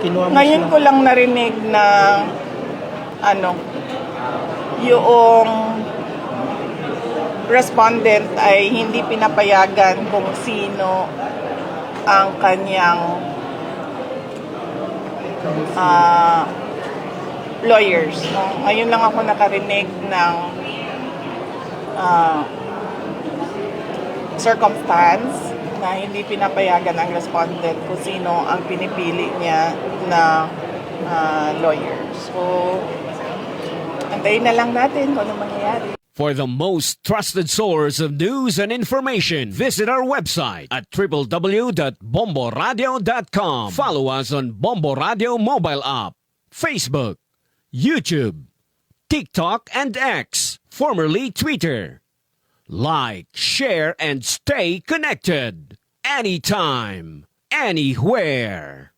Kinuha mo Ngayon ko lang narinig na yung respondent ay hindi pinapayagan kung sino ang kanyang lawyers. No? Ngayon lang ako nakarinig ng circumstance na hindi pinapayagan ang respondent kung sino ang pinipili niya na lawyer. So, antayin na lang natin kung ano mangyayari. For the most trusted source of news and information, visit our website at www.bomboradio.com. Follow us on Bombo Radio mobile app, Facebook, YouTube, TikTok, and X, formerly Twitter. Like, share, and stay connected. Anytime, anywhere.